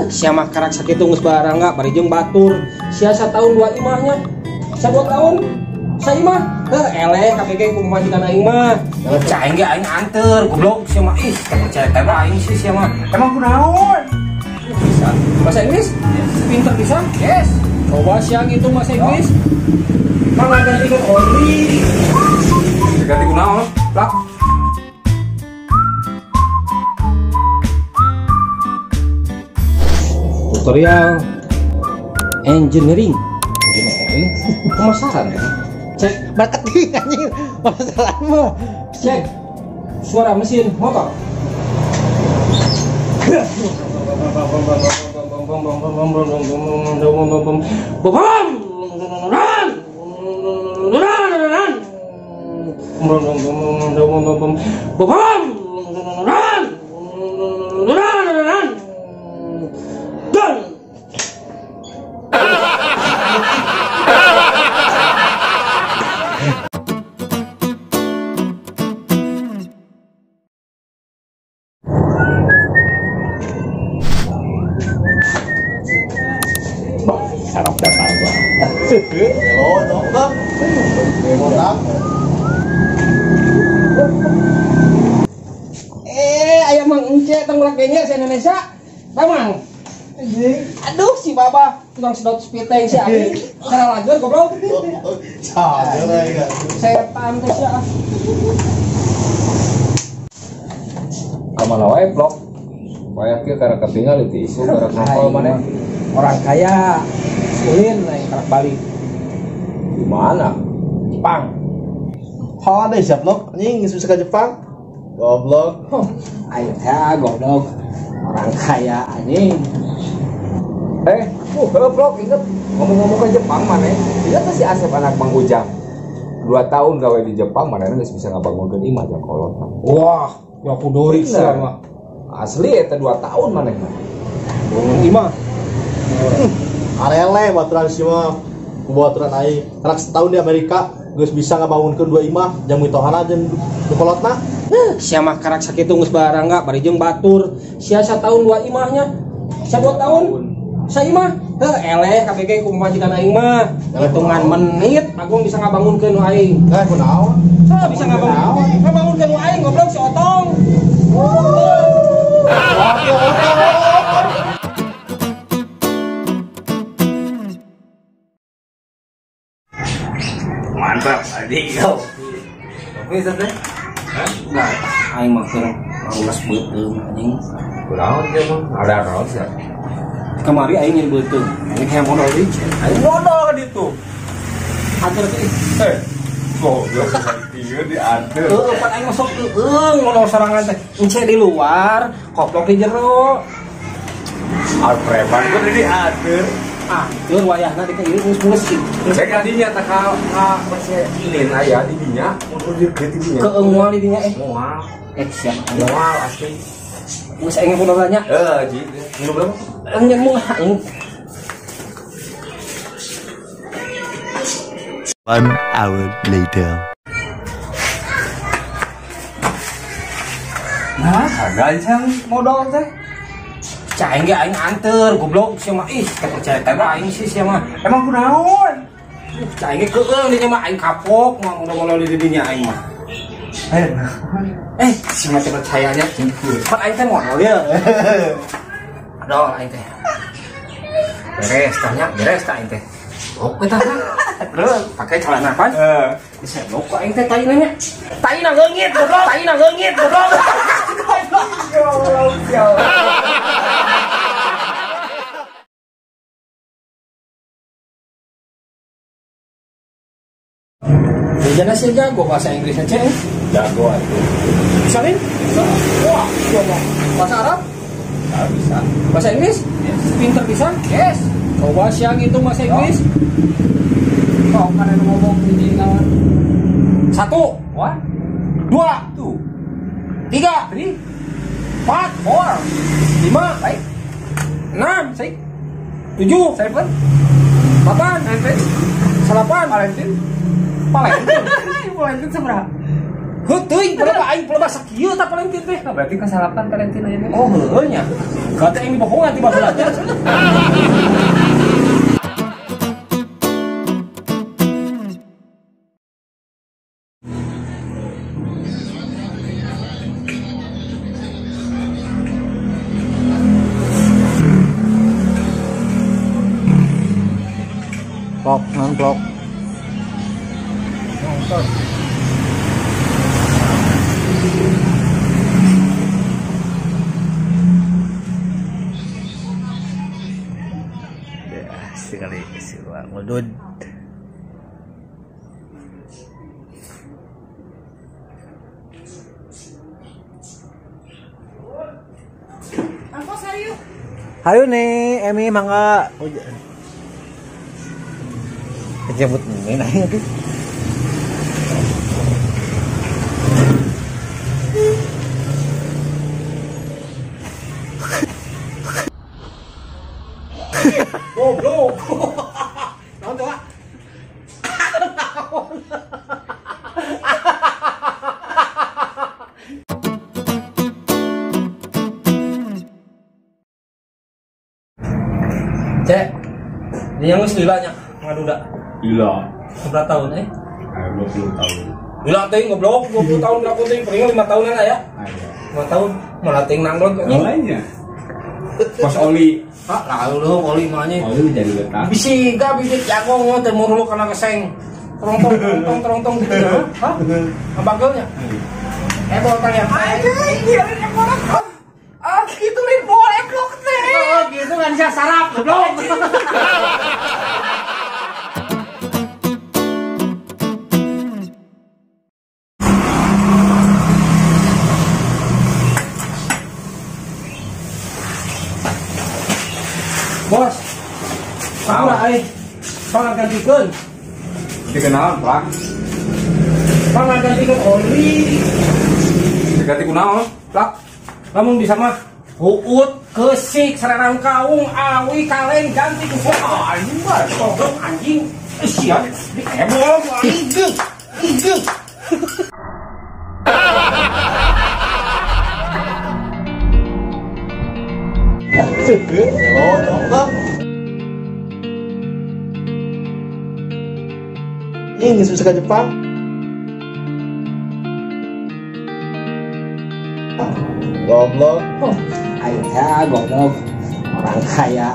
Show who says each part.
Speaker 1: Sia mah karak sakitu geus barangga bari jeung batur. Sia satahun dua imahnya. Sia 2 tahun saimah. Heuh eleh KPG ku pamajikan aing mah. Cah aing ge aing anteur goblok sia mah ih percaya teh aing sih sia mah.
Speaker 2: Emang kunaon?
Speaker 1: Bisa. Bahasa Inggris? Yes. Pinter bisa? Yes. Coba siang itu bahasa Inggris. Mang ganti ke only.
Speaker 2: Ganti kunaon? Plak.
Speaker 1: Tutorial engineering. Engineering pemasaran ya. Cek
Speaker 3: marketing anjing pemasaran mah.
Speaker 1: Cek suara mesin motor.
Speaker 2: Sarap datang gua.
Speaker 3: Hello, dong.
Speaker 1: Ayam mang ence tanggulah kayaknya si Indonesia. Bang. Aduh si Baba tukang sedot spiteng si anjing. Cara lajur goblok. Setan teh sia.
Speaker 2: Kamana wae blok. Wayah kieu karek ketinggal di isu karek nongol maneh.
Speaker 1: Orang kaya ulin naik karak Bali.
Speaker 2: Di mana?
Speaker 1: Jepang.
Speaker 3: Hade siap blok anjing geus bisa ka Jepang. Goblok.
Speaker 1: Ayo ya goblok. Orang kaya anjing.
Speaker 2: Goblok inget ngomong-ngomong ke Jepang maneh. Ingat si Asep anak Bang Ujang. 2 tahun gawe di Jepang maneh geus bisa ngabangunkeun imah jang kolot.
Speaker 1: Wah, ya kudori sia mah.
Speaker 2: Asli eta 2 tahun maneh mah.
Speaker 1: Bangun imah.
Speaker 3: Arele baturan si mah ku baturan aing. Karak setahun di Amerika geus bisa ngabangunkeun 2 imah jang mitohana jeung nu kolotna.
Speaker 1: Sia mah karak sakitu geus barangga bari jeung batur. Sia satahun 2 imahnya. Sia 2 tahun saimah. Heuh eleh KPG ku pamajikan aing mah. Hitungan menit agung bisa ngabangunkeun nu aing.
Speaker 3: Eh kunaon?
Speaker 1: Sa bisa ngabangunkeun nu aing goblok si Otong.
Speaker 2: Mantap, adik kau. Oke, teh.
Speaker 1: Nah, aing mah keur marulas beuteung anjing.
Speaker 2: Kunaon dia mah? Ada naon sih?
Speaker 1: Kamari aing nyeri beuteung. Aing hayang modal deui.
Speaker 2: Aing modal ka ditu.
Speaker 1: Anteur teh.
Speaker 2: Goblok ieu dianteur.
Speaker 1: Heueuh, pan aing masuk teueung modal sorangan teh. Ence di luar, koplok di jero.
Speaker 2: Ah, preman gua dianteur.
Speaker 1: Ah, keur wayahna di ieu geus mulus sih.
Speaker 2: Cek dinya tah ka masih ilin aya di dinya, mun di dinya.
Speaker 1: Keungual di dinya
Speaker 2: Moal.
Speaker 1: Siap.
Speaker 2: Moal asli.
Speaker 1: Geus aing modal nya.
Speaker 2: Heuh, ji. Minum berapa?
Speaker 1: Aing mau aing.
Speaker 4: 1 hour later.
Speaker 2: Nah, gancang modal teh.
Speaker 1: Cah aing ge aing anteur goblok sia mah ih percaya teh aing sih sia mah.
Speaker 2: Emang kunaon?
Speaker 1: Cah aing ge keueung dinya mah aing kapok mah modal-modal di dinya aing mah. Si mah teh percayanya. Pan aing teh modal ya. Aduh aing teh. Beres tanya, beres tah aing teh. Oke tah. Terus pakai celana pan. Bisa blok aing teh taina nya. Taina leungit goblok, taina leungit goblok.
Speaker 2: Goblok.
Speaker 1: Jangan sih jago bahasa Inggris aja.
Speaker 2: Jago atuh.
Speaker 1: Bisa nih? Bisa. Wah, coba. Bahasa Arab?
Speaker 2: Nah, bisa.
Speaker 1: Bahasa Inggris?
Speaker 2: Yes.
Speaker 1: Pinter bisa? Yes. Coba siang itu bahasa Inggris. Kok kan ngomong di kawan. 1,
Speaker 2: 1,
Speaker 1: 2,
Speaker 2: 2,
Speaker 1: 3,
Speaker 2: 3,
Speaker 1: 4,
Speaker 2: 4,
Speaker 1: 5,
Speaker 2: 5,
Speaker 1: 6,
Speaker 2: 6,
Speaker 1: 7,
Speaker 2: 7,
Speaker 1: 8,
Speaker 2: 9,
Speaker 1: 9,
Speaker 2: Valentin.
Speaker 1: Valentin.
Speaker 2: Valentin seberapa?
Speaker 1: Heuh teuing pelebah aing pelebah sakieu tah Valentine teh.
Speaker 2: Berarti kasalapan Valentine ayeuna.
Speaker 1: Oh heueuh nya. Berarti aing dibohongan ti baheula nya.
Speaker 3: Plok, non plok.
Speaker 1: Nonton.
Speaker 5: Ya, sekali si Bang Udud.
Speaker 6: Angkos hayu.
Speaker 5: Hayu nih, Emi mangga. Jemput nih nanya tuh.
Speaker 1: Goblok. Naon tuh, Pak? Cek, ini yang geus lila nya ngaduda.
Speaker 2: Lila.
Speaker 1: Berapa tahun eh?
Speaker 2: 20 tahun.
Speaker 1: Lila teuing goblok, 20 tahun berapa teuing paling 5 tahunan aya.
Speaker 2: Aya.
Speaker 1: 5 tahun malah teuing nangglon
Speaker 2: anjing. Lainnya. Kos oli.
Speaker 1: Ah, lalu oli mah nya.
Speaker 2: Oli jadi letak.
Speaker 1: Bisi ga bibit jagong nya teh murulu kana keseng. Terontong terontong terontong gitu ya. Hah? Abageulnya. Ebol kalian. Anjing, dia ebolak. Ah, gitu lain bol eblok teh. Oh, gitu kan bisa sarap goblok. Bos, salah euy. Pangan gantikeun.
Speaker 2: Dikenalan, Pak.
Speaker 1: Pangan gantikeun oli.
Speaker 2: Diganti kunaon, Plak?
Speaker 1: Lamun bisa mah huut, kesik, sarang kaung, awi, kaleng ganti ku anjing mah. Goblok anjing. Sia, di ebol anjing. Anjing.
Speaker 3: Ini bisa ke Jepang. Goblok.
Speaker 1: Oh, ayo ya goblok. Orang kaya.